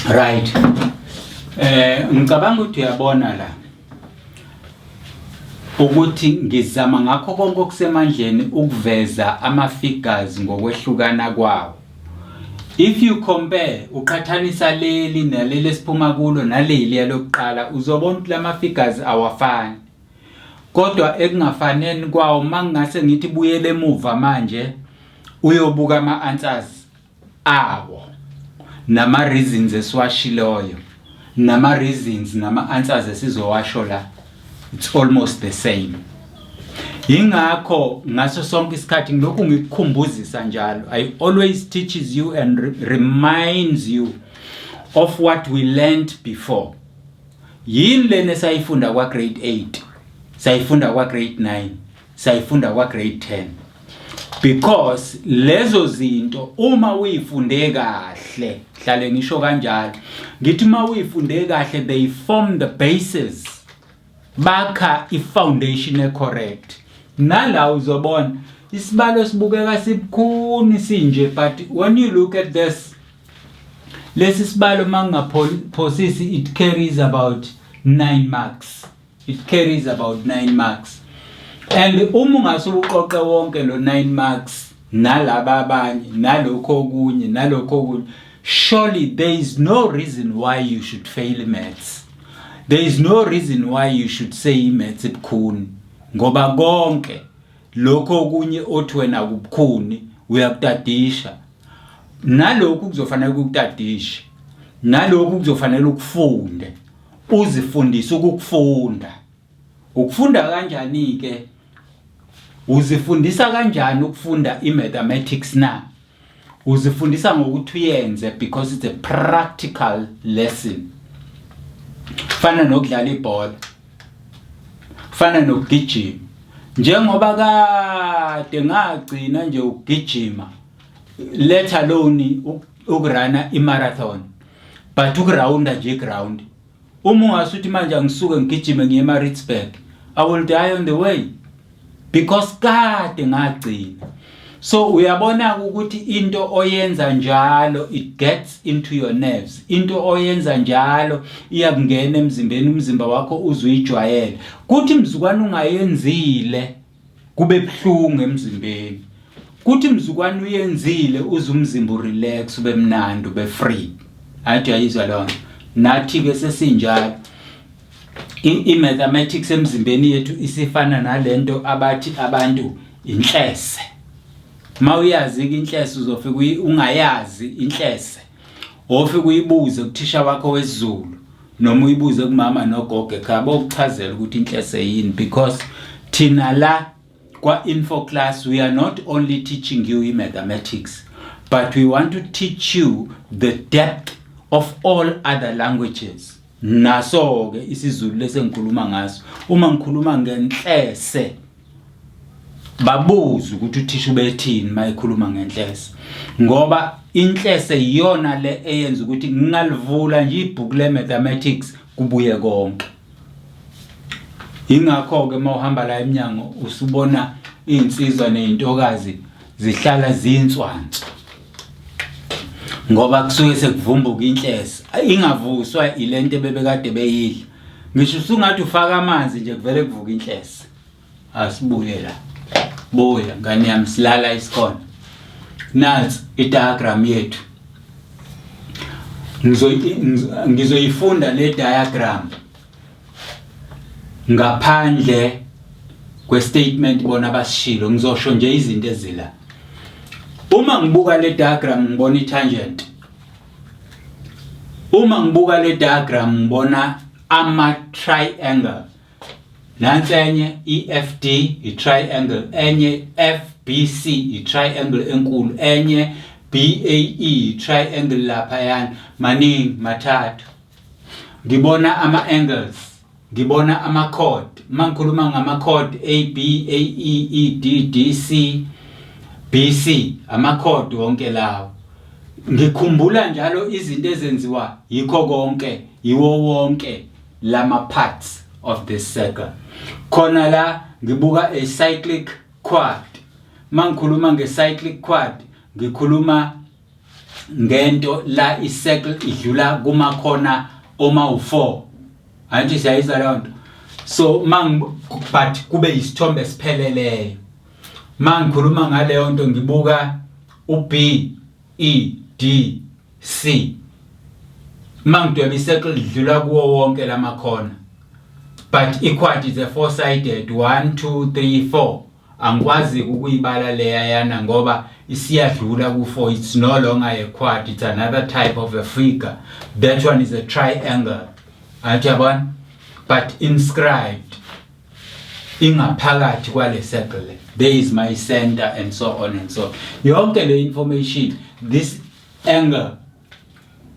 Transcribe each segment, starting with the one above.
Right. Ngicabanga ukuthi uyabona la ukuthi ngizama ngakho konke okusemandleni ukuveza ama figures ngokwehlukana kwawo. If you compare, uqhathanisa leli naleli esiphuma kulo naleli yalokuqala, uzobona ukuthi lama figures awafani. Kodwa ekungafaneni kwawo, mangingase ngithi buyele emuva manje uyobuka ama answers awo nama reasons esiwashiloyo nama reasons nama answers esizowasho la, it's almost the same. Ingakho ngaso sonke isikhathi ngilokhu ngikukhumbuzisa njalo, I always teaches you and reminds you of what we learned before. Yini lena esayifunda kwa grade 8, sayifunda kwa grade 9, sayifunda kwa grade 10? Because lezo zinto uma uyifunde kahle, hlale ngisho kanjalo, ngithi uma uyifunde kahle, they form the basis, bakha i-foundation e-correct. Nala uzobona isibalo sibukeka sibukhuni sinje, but when you look at this, lesi sibalo, mangingaphosisi, it carries about 9 marks. It carries about 9 marks, and uma ungase uqoqe wonke lo 9 marks nalaba abanye nalokho okunye nalokho okunye, surely there is no reason why you should fail maths. There is no reason why you should say maths ibukhuni, ngoba konke lokho okunye othi wena kubukhuni uyakutadisha, nalokhu kuzofanele ukutadisha, nalokhu kuzofanele ukufunde, uzifundise ukukufunda. Ukufunda kanjani ke? Uzifundisa kanjani ukufunda i-mathematics na? Uzifundisa ngokuthi uyenze, because it's a practical lesson. Fana nokudlala ibhola, fana nokugijima. Njengoba kade ngagcina nje ukugijima, let alone ukurana i-marathon, but ukurawunda nje iground, uma ungasuthi manje angisuke ngigijime ngiye eMaritzburg, I will die on the way, because kade ngagcina. So uyabona ukuthi into oyenza njalo, it gets into your nerves. Into oyenza njalo iyakungena emzimbeni, umzimba wakho uzuyijwayele. Kuthi mzukwana ungayenzile kube buhlungu emzimbeni, kuthi mzukwana uyenzile uze umzimba urelax, ube mnandi, ube free. Athi uyayizwa leyo nto? Nathi ke sesinjalo. I-mathematics emzimbeni yethu isifana nalento abathi abantu inhlese. Mawuyazi ke inhlese, uzofika ungayazi inhlese, ofika uyibuze kuthisha wakho wesiZulu noma uyibuze kumama nogogo ekhaya, bokuchazela ukuthi inhlese yini, because thina la kwa info class we are not only teaching you mathematics, but we want to teach you the depth of all other languages. Naso ke isiZulu lesengikhuluma ngaso. Uma ngikhuluma ngenhlese, babuza ukuthi uthisha ubethini mayekhuluma ngenhlese, ngoba inhlese iyona le eyenza ukuthi ngingalivula nje ibhuku le mathematics kubuye konke. Ingakho ke mawuhamba la eminyango usubona izinsizwa nezintokazi zihlala zinswanso, ngoba kusuke sekuvumbuka inhlese ingavuswa ilento ebebekade beyidla. Ngisho usungathi ufaka amanzi nje, kuvele kuvuka inhlese. Asibuye la, buya ngane yami, silala isikhona. Nansi i-diagram yethu. Ngizoyifunda le diagram ngaphandle kwe-statement bona basishilo, ngizosho nje izinto ezila. Uma ngibuka le diagram ngibona i-tangent. Uma ngibuka le diagram ngibona ama-triangle. Nansi enye, EFD i-triangle enye, FBC i-triangle enkulu enye, BAE i-triangle laphayana. Maningi, mathathu. Ngibona ama-angles, ngibona ama-chord. Uma ngikhuluma ngama-chord, A B A E E D D C B C, ama-chord wonke lawo. Ngikhumbula njalo izinto ezenziwa yikho konke, yiwo wonke lama parts of this circle. Khona la ngibuka a cyclic quad. Mangikhuluma nge-cyclic quad, ngikhuluma Ngento la i-circle idlula kumakhona oma u4. Angithi siyayizwa leyo nto. So mang but kube isithombe esipheleleyo. Mangikhuluma ngaleyo nto ngibuka u B E D C. Mangidweba i-circle idlula kuwo wonke lamakhona. But i-quad is a four sided 1 2 3 4. Angikwazi ukuyibala leya yana ngoba isiyadlula ku-4. It's no longer a quad, it's another type of a figure. That one is a triangle. Angithi yabona? But inscribed ingaphakathi kwale circle. There is my center and so on and so on. Yonke le information, this angle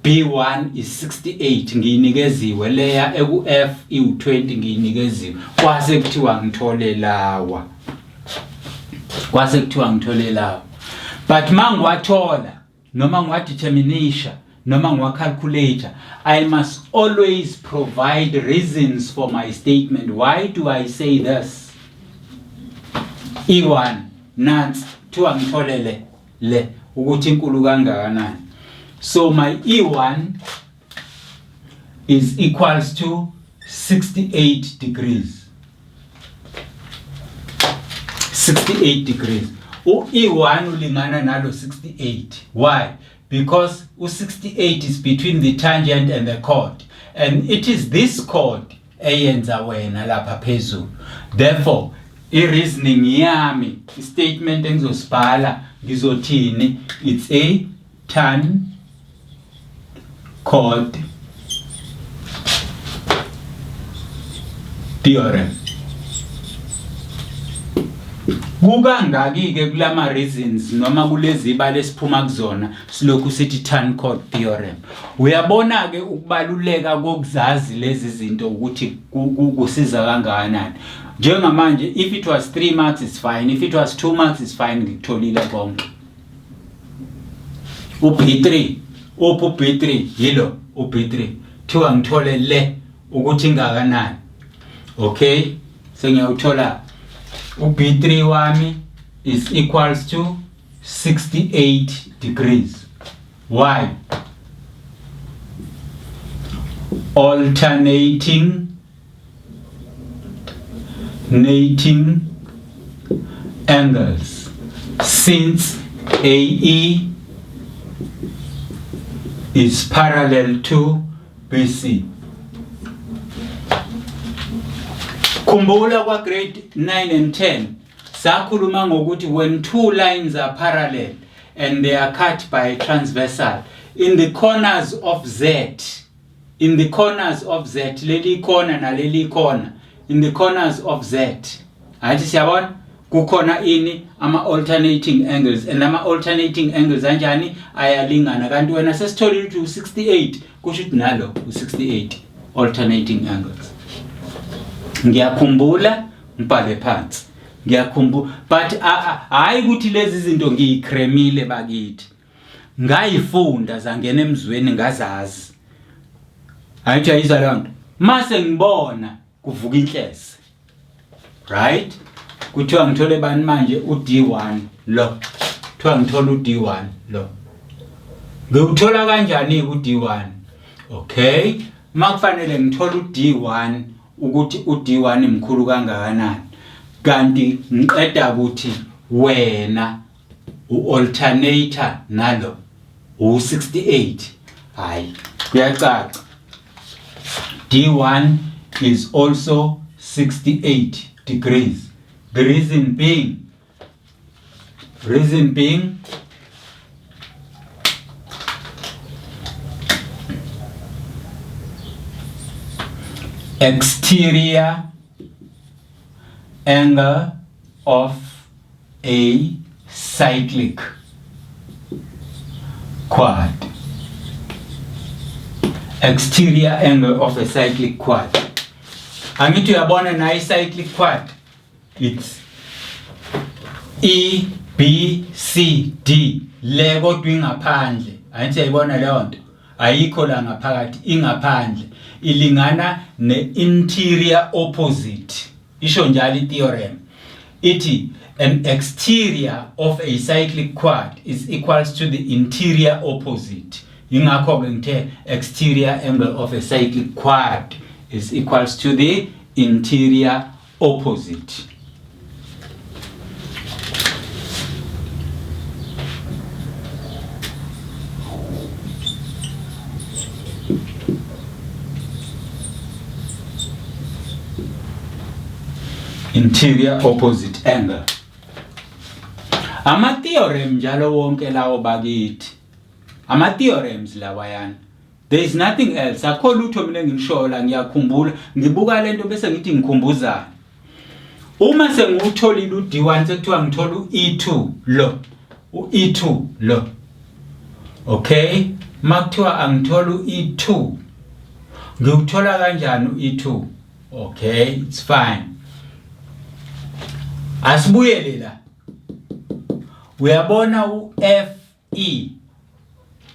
B1 is 68 ngiyinikeziwe, leya eku F iwu20 ngiyinikeziwe. Kwase kuthiwa ngithole lawa. Kwase kuthiwa ngithole lawa. But mangiwathola noma ngiwadeterminisha noma ngiwacalculate, I must always provide reasons for my statement. Why do I say this? E1 nansi kuthiwa ngitholele le ukuthi inkulu kangakanani. So my E1 is equals to 68 degrees. 68 degrees. U-E1 ulingana nalo 68. Why? Because u-68 is between the tangent and the chord. And it is this chord eyenza wena lapha phezulu. Therefore, i-reasoning yami, i-statement engizosibhala ngizothini? It's a tan chord theorem. Kukangaki-ke kulama reasons noma kulezi ibala esiphuma kuzona silokhu sithi tan chord theorem. Uyabona-ke ukubaluleka kokuzazi lezi zinto ukuthi kusiza kangakanani. Njengamanje if it was 3 marks it's fine, if it was 2 marks it's fine, ngikutholile konke. U-B3 uphi? U-B3 yilo u-B3, thiwa ngithole le ukuthi ingakanani. Okay, sengiyawuthola u-B3 wami is equals to 68 degrees. Why? Alternating nating angles, since AE is parallel to BC. Khumbula kwa grade 9 and 10 sakhuluma ngokuthi when two lines are parallel and they are cut by a transversal in the corners of Z, in the corners of Z, leli corner naleli corner, in the corners of Z, athi siyabona kukhona ini? Ama alternating angles, and ama alternating angles anjani? Ayalingana. Kanti wena sesitholile ukuthi u68, kusho ukuthi nalo u68, alternating angles. Ngiyakhumbula ngibhale phansi, ngiyakhumbula, but hayi ukuthi lezi zinto ngiyikremile bakithi, ngayifunda zangena emzweni, ngazazi. Ayithi ayizwa leyo nto, mase ngibona kuvuka inhlese. Right, kuthiwa ngithole bani manje? U-D1 lo, kuthiwa ngithole u-D1 lo. Ngiwuthola kanjani u-D1? Okay, makufanele ngithole u-D1 ukuthi u-D1 mkhulu kangakanani, kanti ngiqeda ukuthi wena u-alternator nalo u-68. Hayi, kuyacaca, D1 is also 68 degrees. The reason being exterior angle of a cyclic quad. Exterior angle of a cyclic quad, angithi uyabona nayo i-cyclic quad, it's E B C D le, kodwa ingaphandle. Angithi uyayibona leyo nto, ayikho la ngaphakathi, ingaphandle, ilingana ne-interior opposite. Isho njalo i-theorem, ithi An exterior of a cyclic quad is equals to the interior opposite. Yingakho-ke ngithe exterior angle of a cyclic quad is equals to the interior opposite. Interior opposite angle. Ama theorem njalo wonke lawo bakithi. Ama theorems lawayana. There is nothing else. Akho lutho mina engilishoyo la, ngiyakhumbula. Ngibuka lento bese ngithi ngikhumbuzana. Uma sengiwutholile u-D1 sekuthiwa ngithola u-E2 lo. U-E2 lo. Okay? Makuthiwa angithola u-E2. Ngiwuthola kanjani u-E2? Okay, it's fine. Asibuyele la. Uyabona u-F E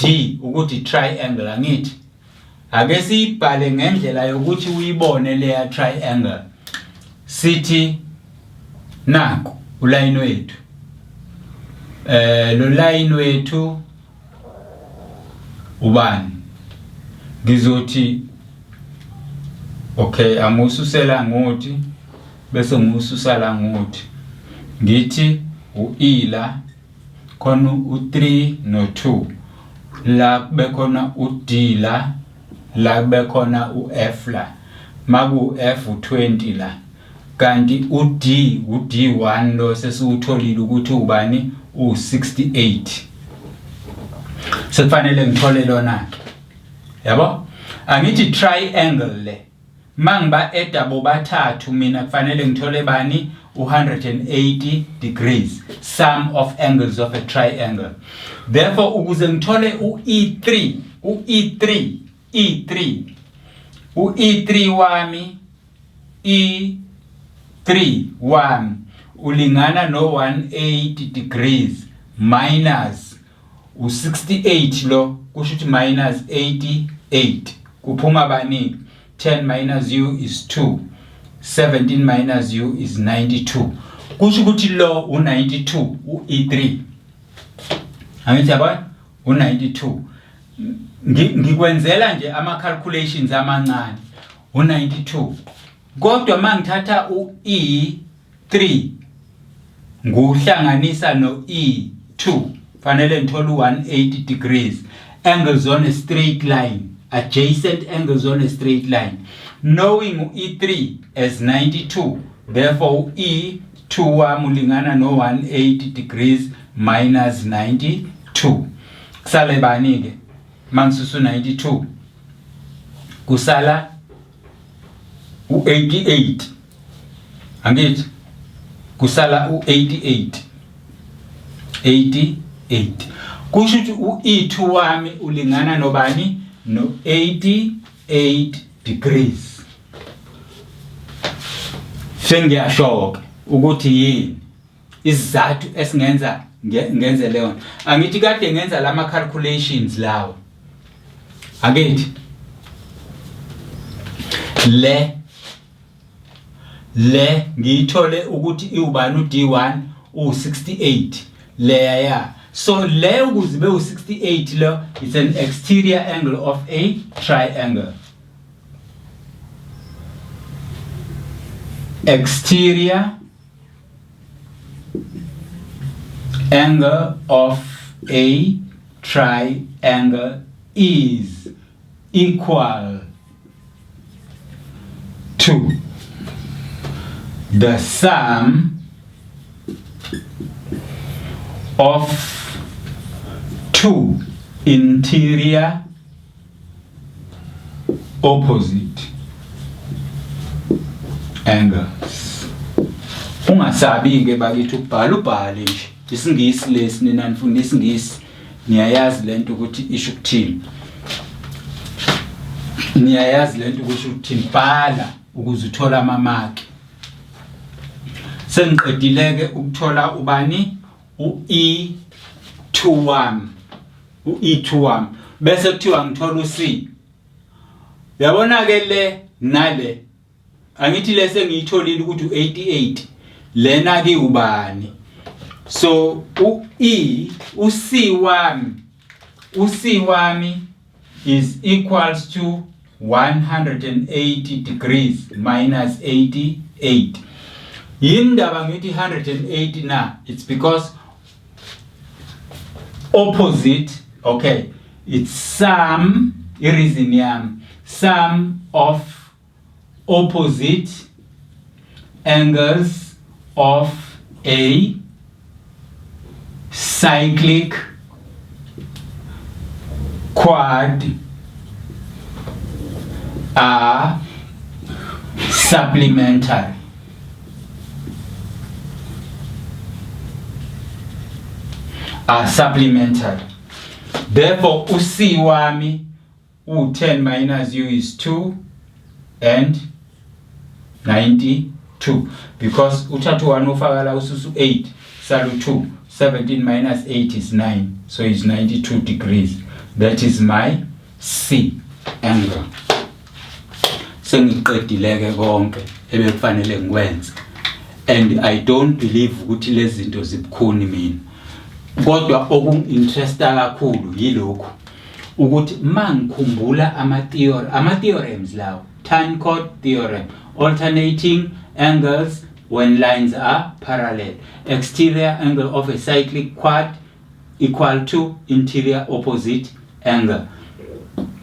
D ukuthi triangle angithi ake siyibhale ngendlela yokuthi uyibone leya triangle. Sithi naku ulayini wethu, lo line wethu ubani? Ngizothi okay, angususela ngothi bese ngususa la ngothi, ngithi u-E la khona u-3 no-2 la, kube khona u-D la, la kube khona u-F la, maku-F u-20 la, kanti u-D u-D1 lo sesiwutholile ukuthi ubani, u-68. Sekufanele ngithole lona ke, yabo? Angithi triangle le, mangiba eda bobathathu mina kufanele ngithole bani? U-180 degrees, sum of angles of a triangle. Therefore ukuze ngithole u-E3, u-E3, E3, u-E3 wami, E3 wami ulingana no-180 degrees minus u-68 lo, kusho ukuthi minus 88, kuphuma bani? 10 minus u is 2, 17 minus u is 92. Kusho ukuthi lo u-92, u-E3, angithi yabona u-92. Ngikwenzela nje ama calculations amancane, u-92. Kodwa mangithatha u-E3 nguhlanganisa no-E2 fanele ngithole u-180 degrees. Angles on a straight line, adjacent angles on a straight line, knowing u-E3 as 92, therefore u-E2 wami ulingana no-180 degrees minus 92. Kusale bani-ke mangisusa u-92? Kusala u-88, angithi? Kusala u-88, 88. Kusho ukuthi u-E2 wami ulingana nobani? No-88 degrees. Sengiyasho-ke ukuthi yini isizathu esingenza ngenze leyo nto. Angithi kade ngenza lama calculations lawo, angithi le ngiyithole ukuthi iwubani u-D1 u-68 leya ya. So le ukuze ibe u-68 lo, it's an exterior angle of a triangle. Exterior angle of a triangle is equal to the sum of two interior opposite angles. Ungasabi ke bakithi ukubhala, ubhale nje isingisi lesi. Nina nifunda isingisi, niyayazi lento ukuthi isho ukuthini, niyayazi lento ukuthi ukuthini. Bhala ukuze uthole amamaki. Sengiqedile ke ukuthola ubani u-E2 wami, u-E2 wami, bese kuthiwa ngithola u-C. Uyabona ke le nale, angithi le sengiyitholile ukuthi u-88. Lena ke ubani? So u E u C wami, u C wami is equals to 180 degrees minus 88. Yini ndaba ngithi 180 na? It's because opposite, okay, it's sum, i-reason yami, sum of opposite angles of a cyclic quad are supplementary. Are supplementary. Therefore, uC wami u-10 minus u is 2 and 92, because uthatha u-1 ufaka la, ususa u-8, sala u-2. 17 minus 8 is 9, so is 92 degrees. That is my C angle. Sengiqedile-ke konke ebekufanele ngikwenze, and I don't believe ukuthi lezi zinto zibukhuni mina, kodwa okungi-interesta kakhulu yilokhu ukuthi mangikhumbula ama-theory, ama-theorems lawo, tan chord theorem, alternating angles when lines are parallel, exterior angle of a cyclic quad equal to interior opposite angle.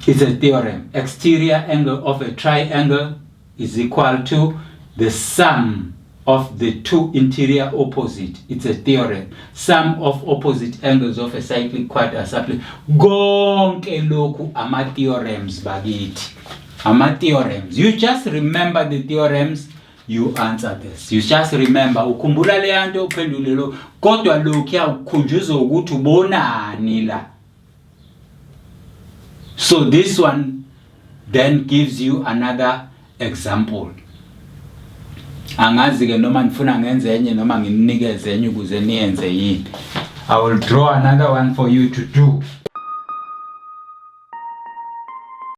It's a theorem. Exterior angle of a triangle is equal to the sum of the two interior opposite. It's a theorem. Sum of opposite angles of a cyclic quad are supply. Konke lokhu ama theorems bakithi. Ama theorems. You just remember the theorems, you answer this. You just remember, ukhumbula le nto, uphendule lo, kodwa lokhu yakukhunjuzwa ukuthi ubonani la. So this one then gives you another example. Angazi ke noma nifuna ngenze enye noma nginikeze enye ukuze niyenze yini. I will draw another one for you to do.